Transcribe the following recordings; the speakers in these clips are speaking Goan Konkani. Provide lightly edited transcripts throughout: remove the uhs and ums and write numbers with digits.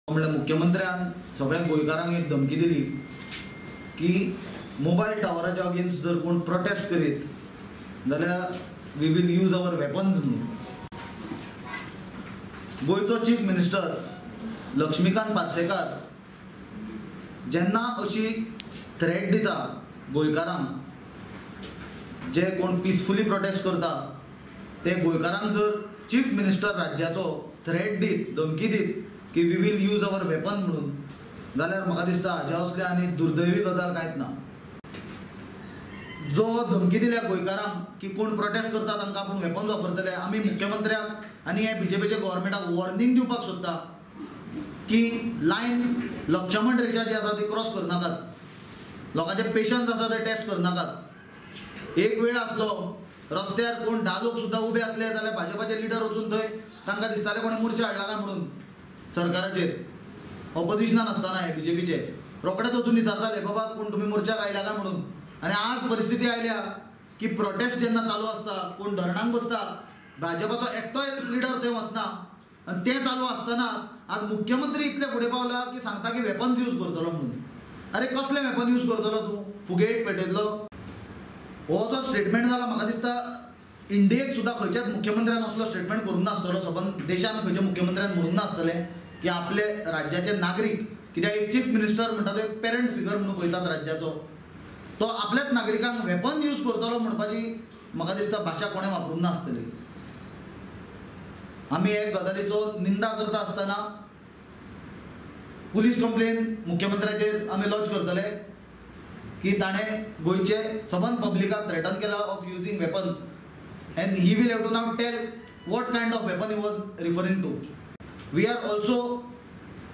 म्हणल्यार मुख्यमंत्र्यान सगळ्या गोंयकारांक एक धमकी दिली की मोबायल टावराच्या अगेन्स्ट जर कोण प्रोटेस्ट करीत जाल्यार we will use our weapons म्हणून. गोंयचो चीफ मिनिस्टर लक्ष्मीकांत पार्सेकार जेन्ना अशी थ्रेट दिता गोंयकारांक, जे कोण पिसफुली प्रोटेस्ट करता ते गोंयकारांक जर चीफ मिनिस्टर राज्याचो थ्रेट दीत, धमकी दीत की we will use our weapon म्हणून, जाल्यार म्हाका दिसता हाज्या असले आनी दुर्दैवी गजाल कांयच ना. जो धमकी दिल्या गोंयकारांक की कोण प्रोटेस्ट करता तांकां आपूण वेपन्स वापरतले, आमी मुख्यमंत्र्याक आनी हे बीजेपीच्या गव्हर्मेंटाक वॉर्निंग दिवपाक सोदता की लायन लक्ष्मण रेशा जी आसा ती क्रॉस करनाकात, लोकांचे पेशन्स आसा ते टेस्ट करनाकात. एक वेळ आसलो रस्त्यार कोण 10 लोक सुद्दां उबे आसले जाल्यार भाजपाचे लिडर वचून थंय तांकां दिसताले कोणी मोर्चा हाडला काय म्हणून सरकाराचेर, ऑपोजिशनान आसतना हे बीजेपीचे रोखडेच वचून विचारताले बाबा कोण तुमी मोर्चाक आयला काय म्हणून. आनी आज परिस्थिती आयल्या की प्रोटेस्ट जेन्ना चालू आसता, कोण धरणांक बसता, भाजपाचो एकटोय लिडर थंय वचना, आनी तें चालू आसतनाच आज मुख्यमंत्री इतले फुडें पावला की सांगता की वेपन्स यूज करतलो म्हणून. अरे कसले वेपन यूज करतलो तूं? फुगेट पेटयतलो? हो जो स्टेटमेंट जाला म्हाका दिसता इंडियेक सुद्दां खंयच्याच मुख्यमंत्र्यान असलो स्टेटमेंट करूंक नासतलो, सबंद देशान खंयच्या मुख्यमंत्र्यान म्हणूंक नासतलें की आपले राज्याचे नागरीक, कित्याक एक चीफ मिनिस्टर म्हणटा तो एक पेरंट फिगर म्हणून पळयतात राज्याचो, तो आपल्याच नागरिकांक वेपन यूज करतलो म्हणपाची म्हाका दिसता भाशा कोणें वापरूंक नासतली. आमी हे गजालीचो निंदा करता आसतना पुलीस कंप्लेन मुख्यमंत्र्याचेर आमी लॉन्च करतले की ताणें गोंयचे सबंद पब्लिकाक थ्रेटन केला of using weapons, and he will have to now tell what kind of weapon he was referring to. We are also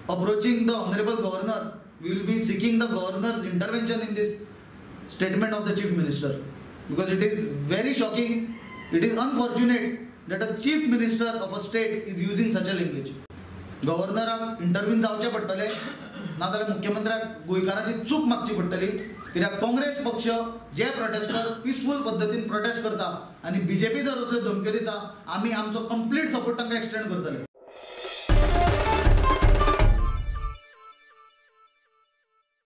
approaching the honourable governor, we will be seeking the governor's intervention in this statement of the chief minister, because it is very shocking, it is unfortunate that a chief minister of a state is using such a language. गव्हर्नराक intervene जावचें पडटलें, नाजाल्यार मुख्यमंत्र्याक गोंयकारांची चूक मागची पडटली, कित्याक काँग्रेस पक्ष जे प्रोटेस्टर पिसफूल पद्दतीन प्रोटेस्ट करता आनी बीजेपी जर असल्यो धमक्यो दिता, आमी आमचो कंप्लीट सपोर्ट तांकां एक्सटेंड करतले.